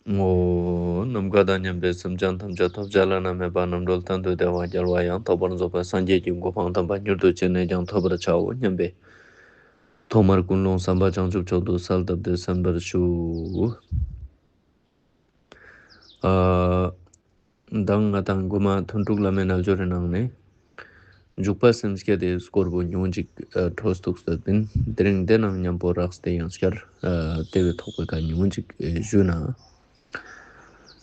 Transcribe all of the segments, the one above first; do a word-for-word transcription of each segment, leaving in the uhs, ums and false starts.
ཨོ། ནམ་མཁའ་དང་མཉམ་པའི་སེམས་ཅན་ཐམས་ཅད་ཐོབ་བྱ་བླ་ན་མེད་པ་རྣམ་གྲོལ་གཏན་དུ་བདེ་བ་རྒྱལ་བ་ཡང་དག་པར་རྫོགས་པའི་སངས་རྒྱས་ཀྱི་གོ་འཕང་དམ་པ་མྱུར་དུ་ཅི་ནས་ཀྱང་ཐོབ་པར་བྱའོ་སྙམ་པའི་ཐོག་མར་ཀུན་སློང་བསམ་པ་བྱང་ཆུབ་མཆོག་ཏུ་གསལ་བཏབ་སྟེ་གསན་པར་ཞུ། ཨ། མདང་ང་དང་གོ་མ་ཐུན་དྲུག་བླ་མའི་རྣལ་འབྱོར་རི་ནང་ནས། འཇུག་པ་སེམས་བསྐྱེད་དེ་སྐོར་བུ་ཉུང་ཅིག་ཨ་འཕྲོ་བཏུགས་ཏེ་བསྟན། དེ་རིང་དེ་ནང་མཉམ་པོ་རགས་ཏེ་ཡང་བསྐྱར་ཨ་དེ་བའི་ཐོག་པའི་ཁ་ཉུང་ཅིག་ཨ་ཞུས་ན།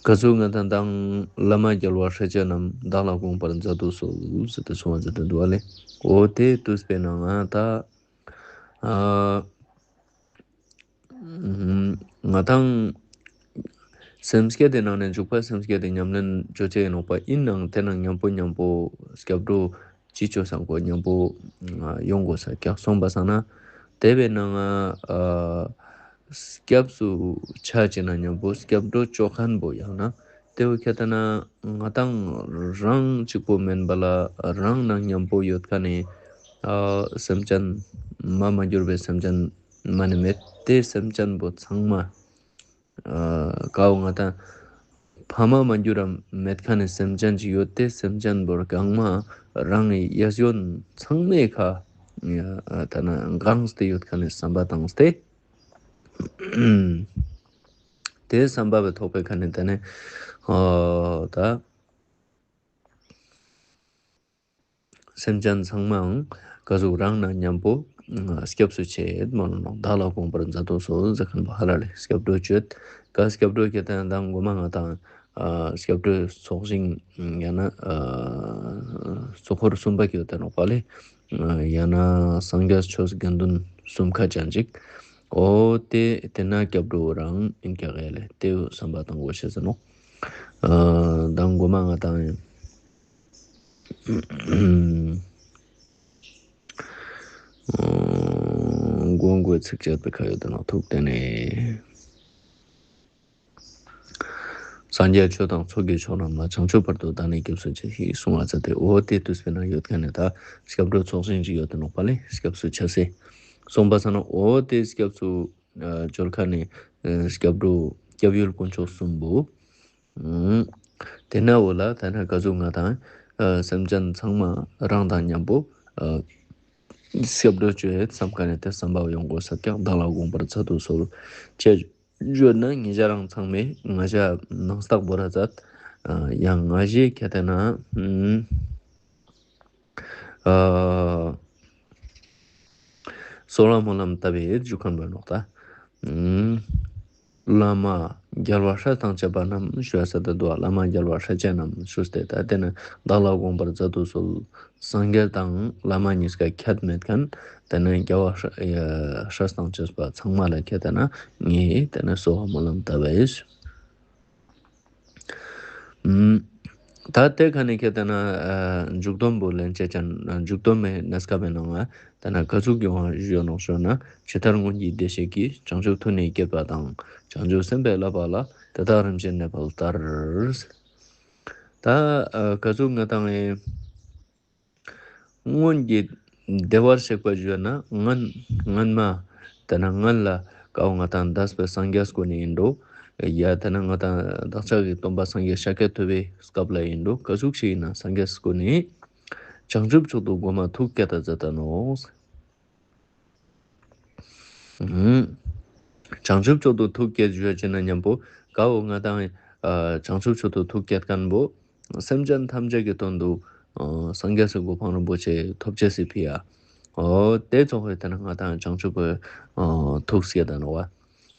ག་ཟུག་ང་དང་མདང་བླ་མ་རྒྱལ་བ་སྲས་བཅས་རྣམས། བདག་ལ་དགོངས་པར་མཛད་དུ་གསོལ་ཟེར་ཏེ་གསུང་བ་མཛད་དེ་འདུག་བ་ལེ། འོ་དེ་དུས་པའི་ནང་ང་ད་ཨ་ང་དང་སེམས་བསྐྱེད་དེ་ནང་ནས་འཇུག་པ་སེམས་བསྐྱེད་དེ་ཉམས་ལེན་བྱོས་བྱས་ཡིན་ནོག་པ། ཡིན་ནའང་དེ་ནང་མཉམ་པོ་མཉམ་པོ་སྐྱབས་འགྲོ་ཅི་བྱོས་སང་གོ་མཉམ་པོ་ཡོང་དགོས་ས་ཀྱག་སོང་པ་སང་ན། དེ་བས་ན་ང་ཨ་སྐྱབས་སུ་ཆ་བྱས་ན་མཉམ་པོ་སྐྱབས་འགྲོ་བྱོས་མཁན་པོ་ཡང་ན་དེ་བོ་ཁྱད་ལྟ་ན་ང་དང་རང་གཅིག་པོ་མིན་པ་ལ་རང་ནང་མཉམ་པོ་ཡོད་མཁན་ནི་ཨ་སེམས་ཅན་མ་མ་གྱུར་པའི་སེམས་ཅན་མ་ནི་མེད་དེ་སེམས་ཅན་པོ་ཚང་མ། ཨ་ཀའོ་ང་དང་ཕ་མ་མ་གྱུར་རམ་མེད་མཁན་ནི་སེམས་ཅན་ཅིག་ཡོད་དེ་སེམས་ཅན་པོར་གང་མ་རང་གི་གཡས་གཡོན་ཚང་མའི་ཁ་ཨ་ཐ་ན་གང་སྟེ་ཡོད་མཁན་ནི་བསམ་པ་བཏང་སྟེ། དེ་བསམ་པ་བའི་ཐོག་པའི་ཁ་ནས་དེ་ནས་ཨོ་ད། སེམས་ཅན་ཚང་མའང་ག་ཟུག་རང་ནང་མཉམ་པོ་ཨ་སྐྱབས་སུ་མཆི་མ་ལོ་ནོ། བདག་ལ་དགོངས་པར་མཛད་དུ་གསོལ་ཟེར་མཁན་པོ་ཧ་ལ་ལེ། སྐྱབས་འགྲོ་བྱོས། ག་སྐྱབས་འགྲོ་ཁྱད་ལྟ་ན་མདང་གོ་མ་ང་དང་ཨ་སྐྱབས་འགྲོའི་ཚོགས་ཞིང་ཡང་ན་ཨ་གཙོ་འཁོར་གསུམ་པ་ཁྱད་ལྟ་ནོག་པ་ལེ། ཨ་ཡང་ན་སངས་རྒྱས་ཆོས་དགེ་འདུན་གསུམ་ཁ་ཅན་ཅིག་ཨོ་དེ་དེ་ན་སྐྱབས་འགྲོ་རང་ཡིན་ཀྱག་ཡ་ལེ། དེ་བསམ་པ་བཏང་དགོས་ཤེས་ཟེར་ནོ། ཨ་མདང་གོ་མ་ང་དང་ཡིན། མགོན་པོའི་ཚིགས་བཅད་པའི་ཁ་ཡོད་དེ་ནང་ཐུགས་བརྟན་ནས། སངས་རྒྱས་ཆོས་དང་ཚོགས་ཀྱི་མཆོག་རྣམས་ལ། བྱང་ཆུབ་བར་དུ་བདག་ནི་སྐྱབས་སུ་མཆི། ཞེས་གསུང་བ་མཛད་དེ། འོ་དེ་དུས་པའི་ནང་ཡོད་མཁན་ནི་ད་སྐྱབས་འགྲོ་ཚོགས་ཞིང་ཅིག་ཡོད་དེ་ནོག་པ་ལེ། སྐྱབས་སུ་མཆི་སེ། གསུངས་པ་ས་ན་འོ་དེ་སྐྱབས་སུ་ཨ་བཅོལ་མཁན་ནི་ཨ་སྐྱབས་འགྲོ་སྐྱབས་ཡུལ་དཀོན་མཆོག་གསུམ་པོ། ཨུམ། དེ་ན་འོ་ལ་ད་ན་ག་ཟུག་ང་དང་ཨ་སེམས་ཅན་ཚང་མ་རང་དང་མཉམ་པོ་ཨ་སྐྱབས་འགྲོ་བཅོལ་བསམ་མཁན་ནི་དེ་བསམ་པ་ཡོང་དགོས་ས་ཀྱག་བདག་ལ་དགོངས་པར་མཛད་དུ་གསོལ། ཅེས་བརྗོད་ན་ངེད་ཅག་རང་ཚང་མས་ང་ཅག་ནང་རྟགས་པོ་ར་མཛད། ཨ་ཡང་ང་ཞེས་ཁྱད་ལྟ་ན་ཨུམ། ཨ་གསོལ་བ་སྨོན་ལམ་བཏབ་པའི་རྒྱུ་མཁན་པོ་ནོག་ད། ཨུམ། བླ་མ་རྒྱལ་བ་སྲས་དང་བཅས་པ་རྣམས་ཞུ་ས་ད་དུ་བླ་མ་རྒྱལ་བ་སྲས་བཅས་རྣམས་ཞུས་ཏེ་ད་དེ་ནི་བདག་ལ་དགོངས་པར་མཛད་དུ་གསོལ། སངས་རྒྱས་དང་བླ་མ་གཉིས་ཀ་ཁྱད་མེད་མཁན་དེ་ནི་རྒྱལ་བ་སྲས་ཡ་སྲས་དང་བཅས་པ་ཚང་མ་ལ་ཁྱད་ལྟ་ན་ངས་དེ་ནི་གསོལ་བ་སྨོན་ལམ་བཏབ་པས། ཨུམ། ད་དེ་ཁ་ནས་ཁྱད་ལྟ་ན་ཨ་མཇུག་སྡོམ་པོ་ལེན་བྱེད་ཅན་མཇུག་སྡོམ་མའི་གནས་སྐབས་པའི་ནང་ང་ད་ན་ག་ཟུག་གི་དབང་ཞུ་ཡོད་ནོག་ཞུ་ན། ཇི་ལྟར་སྔོན་གྱི་བདེ་གཤེགས་ཀྱིས། བྱང་ཆུབ་ཐུགས་ནི་བསྐྱེད་པ་དང་། བྱང་ཆུབ་སེམས་དཔའི་བསླབ་པ་ལ། དེ་དག་རིམ་བཞིན་གནས་པ་ལྟར། ད་ཨ་ག་ཟུག་ང་དང་ཨེ། སྔོན་གྱི་བདེ་བར་གཤེགས་པ་ཞུ་ན་སྔན་སྔན་མ་དེ་ན་སྔན་ལ་ཀའོ་ང་དང་འདས་པའི་སངས་རྒྱས་སྐོར་ནས་ཡིན་འགྲོ། ཡ་དེ་ན་ང་དང་བདག་ཅག་གི་སྟོན་པ་སངས་རྒྱས་ཤཱཀྱ་ཐུབ་པའི་སྐབས་ལ་ཡིན་འགྲོ། ག་ཟུག་ཞིག་ཡིན་ན་སངས་རྒྱས་སྐོར་ནས་བྱང་ཆུབ་མཆོག་ཏུ་མགོ་མ་ཐུགས་བསྐྱེད་དང་མཛད་ད་ནོ། ཨུམ། བྱང་ཆུབ་མཆོག་ཏུ་ཐུགས་བསྐྱེད་ཞུ་བ་བྱས་ན་མཉམ་པོ་གའོ་ང་དང་ཨ་བྱང་ཆུབ་མཆོག་ཏུ་ཐུགས་བསྐྱེད་མཁན་པོ་སེམས་ཅན་ཐམས་ཅད་ཀྱི་དོན་དུ་ཨ་སངས་རྒྱས་སུ་གོ་འཕང་རིན་པོ་ཆེ་ཐོབ་ཅེས་སི་ཕི་ཡ། ཨོ་དེ་ཚོགས་ཀྱི་དེ་ན་ང་དང་བྱང་ཆུབ་པའི་ཨ་ཐུགས་བསྐྱེད་དང་ནོ་བ།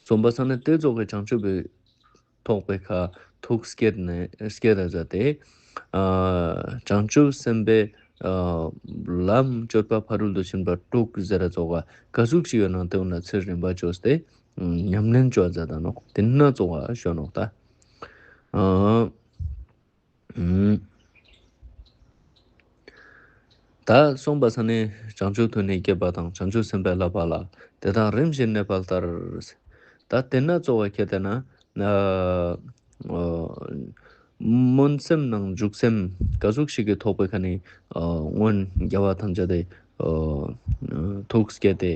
གསུངས་པ་ས་ན་དེ་ཚོགས་ཀྱི་བྱང་ཆུབ་པའི་ཐོག་པའི་ཁ་ཐུགས་བསྐྱེད་ནས་བསྐྱེད་ད་མཛད་དེ། ཨ་བྱང་ཆུབ་སེམས་དཔའི་ཨ་ལམ་སྤྱོད་པ་ཕ་རོལ་ཏུ་ཕྱིན་པ་དྲུག་ཟེར་ར་ཚོགས་ག་ག་ཟུག་ཞིག་ཡོད་ན་དེ་འོ་ན་ཚེ་རིམ་པ་བཅོས་ཏེ་ཉམས་ལེན་བཅོ་མཛད་ད་ནོག་དེ་ན་ཚོགས་ག་ཞུ་ནོག་ད། ཨ་ཨུམ། ད་གསུངས་པ་ས་ནས་བྱང་ཆུབ་ཐུགས་ནི་བསྐྱེད་པ་དང་། བྱང་ཆུབ་སེམས་དཔའི་བསླབ་པ་ལ། དེ་དག་རིམ་བཞིན་གནས་པ་ལྟར། ད་དེ་ན་གཙོ་བོ་ཁྱེད་དེ་ན་ཨ་ཨ་སྨོན་སེམས་ནང་འཇུག་སེམས་ག་ཟུག་ཞིག་གི་ཐོག་པའི་ཁ་ནས་ཨ་སྔོན་རྒྱལ་བ་ཐམས་ཅད་དེ་ཨ་ཐུགས་བསྐྱེད་དེ།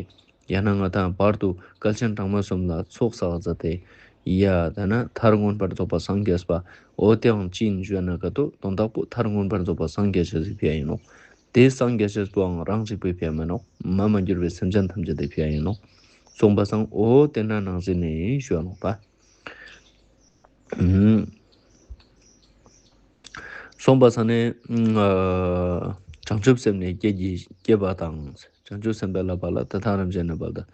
ཡང་ན་ང་དང་བར་དུ་བསྐལ་ཆེན་གྲངས་མེད་གསུམ་ལ་ཚོགས་བསགས་མཛད་དེ། ཡ་ད་ན་མཐར་མངོན་པར་རྫོགས་པ་སངས་རྒྱས་པ། འོ་དེའང་ཅི་ཡིན་ཞུས་ན་ག་དོ་དོན་དག་པོ་མཐར་མངོན་པར་རྫོགས་པ་སངས་རྒྱས་ཞེས་ཟེར་ཕི་ཡ་ཡིན་ནོག། དེ་སངས་རྒྱས་ཞེས་པོའང་རང་གཅིག་པུའི་ཕི་ཡ་མིན་ནོག། མ་མ་གྱུར་པའི་སེམས་ཅན་ཐམས་ཅད་དེ་ཕི་ཡ་ཡིན་ནོག། སོང་པ་སང་འོ་དེ་ན་ནང་བཞིན་ནི་ཞུ་བ་ནོག་པ། སོང་པ་སང་ནི་བྱང་ཆུབ་སེམས་ནི་སྐྱེད་ཀྱི་སྐྱེད་པ་དང་། བྱང་ཆུབ་སེམས་དཔའི་བསླབ་པ་ལ་དེ་དག་རིམ་བཞིན་ནི་བབ་ད།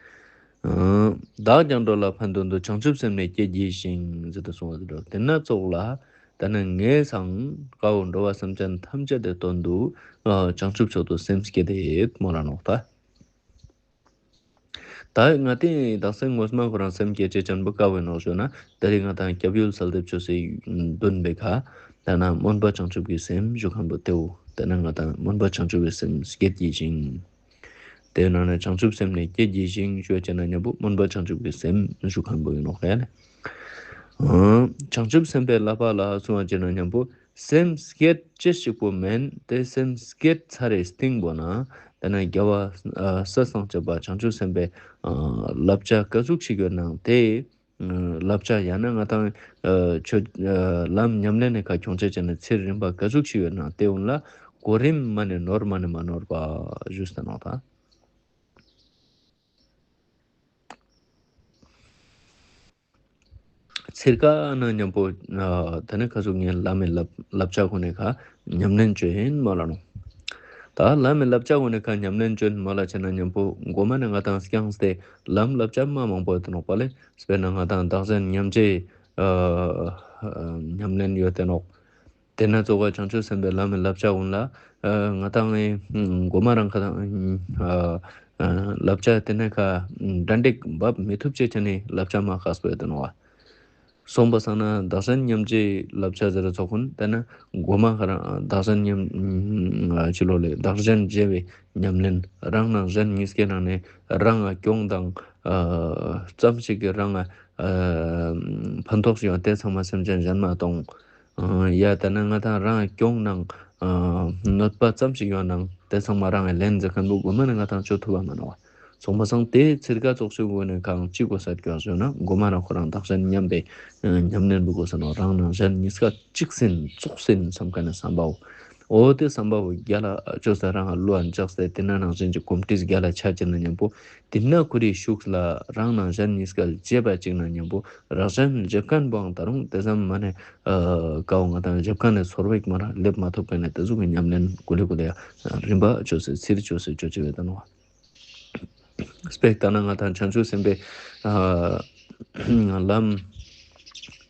བདག་ཀྱང་འགྲོ་ལ་ཕན་དོན་དུ། བྱང་ཆུབ་སེམས་ནི་བསྐྱེད་བགྱི་ཞིང་། ཟེར་ཏེ་གསུངས་པ་དེ་འདྲ། དེ་ན་ཙོགས་ལ་ད་ནི་ངས་སང་ཀ་བོ་འགྲོ་བ་སེམས་ཅན་ཐམས་ཅད་དེ་དོན་དུ་བྱང་ཆུབ་མཆོག་ཏུ་སེམས་བསྐྱེད་དེ་མོ་ལ་ནོག་ད། ད་ང་དེ་དག་སེམས་ངོ་མ་ཁོ་རང་སེམས་བསྐྱེད་ཅེས་ཅན་པོ་ཀ་བོ་ནོག་ཞུ་ན། ད་རེས་ང་དང་སྐྱབས་ཡུལ་གསལ་འདེབས་ཆོས་སི་འདོན་པའི་ཁ། ད་ན་སྨོན་པ་བྱང་ཆུབ་ཀྱི་སེམས་ཞུ་མཁན་པོ་དེའོ། ད་ན་ང་དང་སྨོན་པ་བྱང་ཆུབ་ཀྱི་སེམས་བསྐྱེད་བགྱི་ཞིང་། དེ་ནང་ནས་བྱང་ཆུབ་སེམས་ནི་བསྐྱེད་བགྱི་ཞིང་ཞུ་བ་བྱས་ན་མཉམ་པོ་སྨོན་པ་བྱང་ཆུབ་ཀྱི་སེམས་ཞུ་མཁན་པོ་ཡིན་ནོག་ཡ་ལེ། བྱང་ཆུབ་སེམས་དཔའི་བསླབ་པ་ལ་གསུང་བ་བྱས་ན་མཉམ་པོ་སེམས་བསྐྱེད་ཅི་ཞིག་པོ་མེན། དེ་སེམས་བསྐྱེད་ཚར་རེ་སྟེང་པོ་ན་དེ་ན་རྒྱལ་བ་ས་སངས་རྒྱས་པ་བྱང་ཆུབ་སེམས་དཔའི་བསླབ་བྱ་ག་ཟུག་ཞིག་ཡོད་ནའང་དེ། བསླབ་བྱ་ཡང་ན་ང་དང་ཆོས་ལམ་ཉམས་ལེན་ནི་ཁ་ཁྱོང་ཆ་བྱས་ན་ཚེ་རིམ་པ་ག་ཟུག་ཞིག་ཡོད་ན་དེ་འོན་ལ་གོ་རིམ་མ་ནས་ནོར་མ་ནས་མ་ནོར་བ་ཞུས་ཟེར་ནོག་ད། ཚེར་ཀ་ན་མཉམ་པོ་ད་ནི་ཁ་ཟུག་ངའི་བླ་མའི་བསླབ་བསླབ་བྱ་ཁོ་ནས་ཁ་ཉམས་ལེན་བཅོས་ཡིན་མ་ལ་ནོ། ད་བླ་མའི་བསླབ་བྱ་ཁོ་ནས་ཁ་ཉམས་ལེན་བཅོས་ཡིན་མ་ལ་བྱས་ན་མཉམ་པོ་མགོ་མ་ནས་ང་དང་སྐྱངས་ཏེ་ལམ་བསླབ་བྱ་མ་མང་པོ་ཡོད་དེ་ནོག་པ་ལེ། དཔེར་ན་ང་དང་བདག་གཞན་མཉམ་བརྗེ་ཉམས་ལེན་ཡོད་དེ་ནོག། དེ་ན་གཙོ་བོ་བྱང་ཆུབ་སེམས་དཔའི་བླ་མའི་བསླབ་བྱ་འོང་ལ། ང་དང་ངའི་མགོ་མ་རང་ཁ་དང་བསླབ་བྱ་དེ་ནས་ཁ་འདྲ་འདྲེག་འབབ་མི་ཐུབ་ཅེས་བྱས་ནས་བསླབ་བྱ་མ་ཁག་སྤོས་དེ་ནོ་བ། སོང་པ་སང་ན་བདག་གཞན་མཉམ་བརྗེའི་བསླབ་བྱ་ཟེར་ཚོགས་ཁུན་དེ་ན་མགོ་མ་ཁ་རང་བདག་གཞན་མཉམ་ཕྱི་ལོགས་ལས་བདག་གཞན་བརྗེ་བའི་ཉམས་ལེན། རང་ནང་གཞན་གཉིས་ཀའི་ནང་ནས་རང་ང་སྐྱོང་དང་ཙམ་ཞིག་གི་རང་ང་ཕན་ཐོགས་ཡོང་དེ་ཚང་མ་སེམས་ཅན་གཞན་མ་གཏོང་། ཡ་ད་ནི་ང་དང་རང་སྐྱོང་ནང་གནོད་པ་ཙམ་ཞིག་ཡོང་ནང་དེ་ཚང་མ་རང་ལ་ལན་ཟེར་མཁན་པོ་མགོ་མ་ནས་ང་དང་ཆོ་ཐུབ་པ་མ་ནོ་བ། སོང་པ་སང་དེ་ཚེར་ཀ་ཙོགས་ཤིག་དགོས་ནས་གང་ཅི་དགོས་ས་སྐྱོ་ཟོས་ན་མགོ་མ་རང་ཁོ་རང་བདག་གཞན་མཉམ་པའི་ཉམས་ལེན་པོ་དགོས་ས་ནོ། རང་ནང་གཞན་གཉིས་ཀ་གཅིག་ཟིན་ཙོགས་ཟིན་བསམ་མཁན་ནས་བསམ་པའོ། འོ་དེ་བསམ་པ་བོ་རྒྱ་ལ་ཅོ་ས་རང་ལ་བློ་ཨ་འཇགས་ཏེ་དེ་ན་ནང་བཞིན་གྱི་གོམས་འདྲིས་རྒྱ་ལ་ཆ་ཅི་ན་མཉམ་པོ། དེ་ན་ཁོ་རའི་ཤུགས་ལ་རང་ནང་གཞན་གཉིས་ཀ་བརྗེ་བ་ཅིག་ན་མཉམ་པོ་རང་གཞན་བརྗེ་མཁན་པོའང་ད་རུང་དེ་ཙམ་མ་ནས་ཀའོ་ང་དང་བརྗེ་མཁན་ནས་ཚོར་བའི་མ་ར་སླེབས་མ་ཐུབ་མཁན་ནས་དེ་ཟུག་གི་ཉམས་ལེན་གུ་ལེ་གུ་ལེ་རིམ་པ་ཅོ་སེ་ཚིར་ཅོ་སེ་ཅོ་ཅི་བས་ད་ནོ། སྤེག་ད་ན་ང་དང་བྱང་ཆུབ་སེམས་དཔའི་ལམ།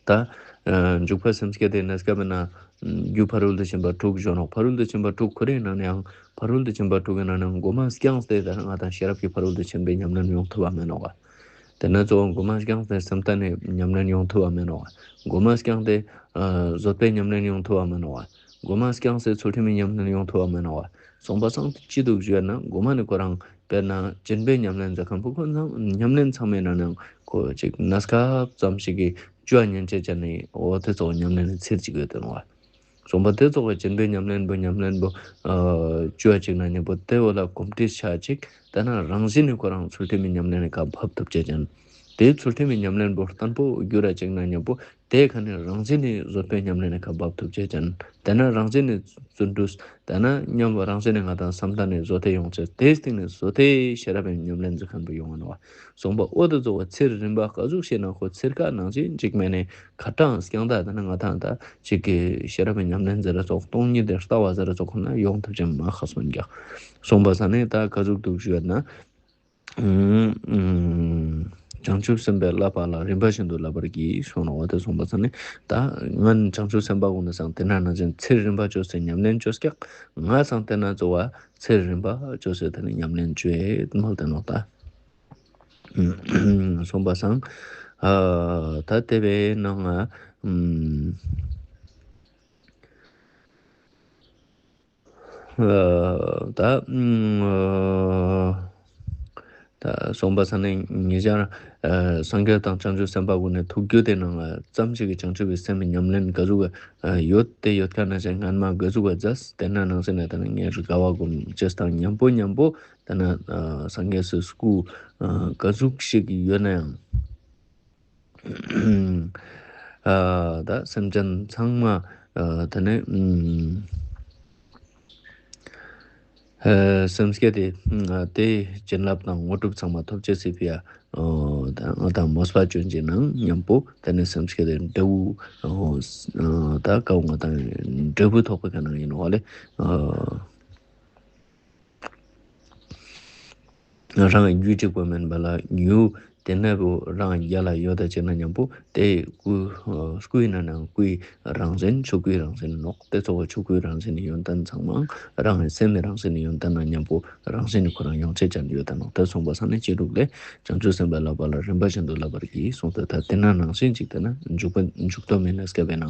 ད་འཇུག་པ་སེམས་བསྐྱེད་དེ་ནས་སྐབས་ན་རྒྱུ་ཕ་རོལ་ཏུ་ཕྱིན་པ་དྲུག་བཞོ་ནོག། ཕ་རོལ་ཏུ་ཕྱིན་པ་དྲུག་ཁོ་རེ་ནང་ནས་ཡང་ཕ་རོལ་ཏུ་ཕྱིན་པ་དྲུག་གི་ནང་ནས་མགོ་མ་སྐྱངས་ཏེ་ད་ན་ང་དང་ཤེས་རབ་ཀྱི་ཕ་རོལ་ཏུ་ཕྱིན་པའི་ཉམས་ལེན་ཡོང་ཐུབ་པ་མེད་ནོག་བ། དེ་ན་གཙོ་བོ་མགོ་མ་སྐྱངས་ཏེ་སེམས་ལྟ་ནས་ཉམས་ལེན་ཡོང་ཐུབ་པ་མེད་ནོག་བ། མགོ་མ་སྐྱངས་ཏེ་བཟོད་པའི་ཉམས་ལེན་ཡོང་ཐུབ་པ་མེད་ནོག་བ། མགོ་མ་སྐྱངས་སེ་ཚུལ་ཁྲིམས་ཀྱི་ཉམས་ལེན་ཡོང་ཐུབ་པ་མེད་ནོ་བ། སོང་པ་སང་ཅི་འདུག་ཞུས་ན་མགོ་མ་ནས་ཁོ་རང་དཔེར་ན་སྦྱིན་པའི་ཉམས་ལེན་ཟེར་མཁན་པོ་ཁོ་ཚང་ཉམས་ལེན་ཚང་མའི་ནང་ནས་ཁོ་ཅིག་གནས་སྐབས་ཙམ་ཞིག་གི་བཅུ་བ་ཉན་ཆད་ཅན་ནི་འོ་དེ་ཚོ་ཉམས་ལེན་ནི་ཚེར་ཅིག་ཡོད་དེ་ནོ་བ། སོང་པ་དེ་ཚོ་གི་སྦྱིན་པའི་ཉམས་ལེན་པོ་ཉམས་ལེན་པོ་བཅུ་བ་ཅིག་ན་ཉམ་པོ་དེ་འོ་ལ་གོམས་འདྲིས་ཆ་ཅིག་དེ་ན་རང་བཞིན་ནས་ཁོ་རང་ཚུལ་ཁྲིམས་ཀྱི་ཉམས་ལེན་ནི་ཁ་བབ་ཐུབ་ཆད་ཅན། དེ་ཚུལ་ཁྲིམས་ཀྱི་ཉམས་ལེན་པོ་བརྟན་པོ་རྒྱུ་ར་ཅིག་ན་ཉམ་པོ། དེ་ཁ་ནས་རང་བཞིན་ནས་བཟོད་པའི་ཉམས་ལེན་ནི་ཁ་བབ་ཐུབ་ཆད་ཅན། དེ་ན་རང་བཞིན་ནས་བརྩོན་འགྲུས། དེ་ན་མཉམ་པོ་རང་བཞིན་ནས་ང་དང་བསམ་གཏན་ནས་བཟོད་དེ་ཡོང་ཆེད་དེའི་སྟེང་ནས་བཟོད་དེ་ཤེས་རབ་པའི་ཉམས་ལེན་ཟེར་མཁན་པོ་ཡོང་ང་ནོ་བ། སོང་པ་འོ་དེ་ཚོ་བ་ཚེར་རིམ་པ་ག་ཟུག་ཤེས་ན་ཁོ་ཚེར་ཀ་ནང་བཞིན་གཅིག་མེད་ནས་ཁ་གྲངས་སྐྱང་དག་དེ་ན་ང་དང་ད་གཅིག་གི་ཤེས་རབ་པའི་ཉམས་ལེན་ཟེར་ར་ཚོགས་སྟོང་ཉིད་དེ་ལྟ་བ་ཟེར་ར་ཚོགས་ཁོ་ན་ཡོང་ཐུབ་ཅན་མ་ཁག་སོང་རྒྱག། སོང་པ་ས་ནས་ད་ག་ཟུག་འདུག་ཞུ་ན། བྱང་ཆུབ་སེམས་དཔའི་བསླབ་པ་ལ་རིམ་པ་བཞིན་དུ་བསླབ་པར་གྱིས་གསུངས་ནོ་བ་དེ་གསུངས་པ་ཙམ་ནི་ད་ང་ནི་བྱང་ཆུབ་སེམས་དཔའ་ཀུན་ནི་སང་དེ་ན་ནང་བཞིན་ཚེ་རིམ་པ་བཅོས་སེ་ཉམས་ལེན་བཅོས་ཀྱག། ང་སང་དེ་ན་གཙོ་བ་ཚེ་རིམ་པ་བཅོས་སེ་དེ་ནི་ཉམས་ལེན་བཅོས་མོལ་དེ་ནོ་ད། གསུངས་པ་སང་ད་དེ་བའི་ནང་ང་། ད། ད་སོང་པ་ས་ནས་ཉེ་ཆར་སངས་རྒྱས་དང་བྱང་ཆུབ་སེམས་དཔའ་ཀུན་ནས་ཐུགས་རྒྱུད་དེ་ནང་ལ་ཙམ་ཞིག་གི་བྱང་ཆུབ་པའི་སེམས་ཀྱི་ཉམས་ལེན་ག་ཟུག་ག་ཡོད་དེ་ཡོད་ཁ་ན་ཞིག་སྔན་མ་ག་ཟུག་ག་མཛད་དེ་ན་ནང་སེ་ནས་ད་ནི་ངས་རི་ག་བ་སྒོམ་ཅེས་དང་མཉམ་པོ་མཉམ་པོ་ད་ན་སངས་རྒྱས་སུ་སྐུ་ག་ཟུག་ཞིག་ཡོད་ན་ཡང་། ཨ་ད་སེམས་ཅན་ཚང་མ་ཨ་ད་ནི་ཨ་སེམས་བསྐྱེད་དེ་ཨ་དེའི་བྱིན་རླབས་དང་དངོས་གྲུབ་ཚང་མ་ཐོབ་ཅེས་སི་ཕི་ཡ། ཨ་ད་ང་དང་མོས་པ་སྐྱོན་ཅིག་ནང་མཉམ་པོ་ད་ནི་སེམས་བསྐྱེད་དེ་འབྲས་བུ་ཨ་ད་ཀའོ་ང་དང་འབྲས་བུ་ཐོབ་པའི་ཁ་ནང་ཡིན་ནོ་ལེ། ཨ་རང་རྒྱུད་གཅིག་པོ་མིན་པ་ལ་ཉུ་དེ་ནས་བུ་རང་རྒྱ་ལ་ཡོད་ད་ཅེ་ན་མཉམ་པོ་དེ་སྐུ་སྐུའི་ནང་ན་སྐུའི་རང་བཞིན་ཆོས་སྐུའི་རང་བཞིན་ནོག་དེ་ཚོ་བ་ཆོས་སྐུའི་རང་བཞིན་ཡོན་ཏན་ཚང་མ་རང་གི་སེམས་ནི་རང་བཞིན་ཡོན་ཏན་ན་མཉམ་པོ་རང་བཞིན་ནི་ཁོ་རང་ཡོང་ཆེད་ཅན་ཡོད་ད་ནོག་དེ་གསུངས་པ་ས་ནི་ཅི་རུག་ལས་བྱང་ཆུབ་སེམས་དཔའི་བསླབ་པ་ལ་རིམ་པ་བཞིན་དུ་བསླབ་པར་གྱིས་གསུངས་ཏེ་ད་དེ་ན་ནང་བཞིན་ཅིག་དེ་ན་འཇུག་པ་འཇུག་ཏོ་མེད་ན་སྐབས་ན་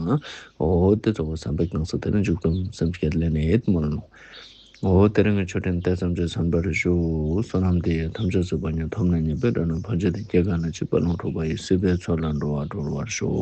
འོ་དེ་ཚོ་བ་བསམ་པའི་གནང་ས་དེ་ན་འཇུག་ཏོ་སེམས་བསྐྱེད་ལས་ནི་ཡེད་མོ་ལ་ནོག་འོ་དེ་རིང་གི་ཆོས་འབྲེལ་དེ་ཙམ་གྱིས་ཚང་བར་ཞུ། བསོད་ནམས་འདི་ཡིས་ཐམས་ཅད་གཟིགས་པ་ཉིད། ཐོབ་ནས་ཉེས་པའི་དགྲ་རྣམས་ཕམ་བྱས་ཏེ། སྐྱེ་རྒ་ན་འཆིའི་རྦ་ཀློང་འཁྲུགས་པ་ཡི། སྲིད་པའི་མཚོ་ལས་འགྲོ་བ་སྒྲོལ་བར་ཤོག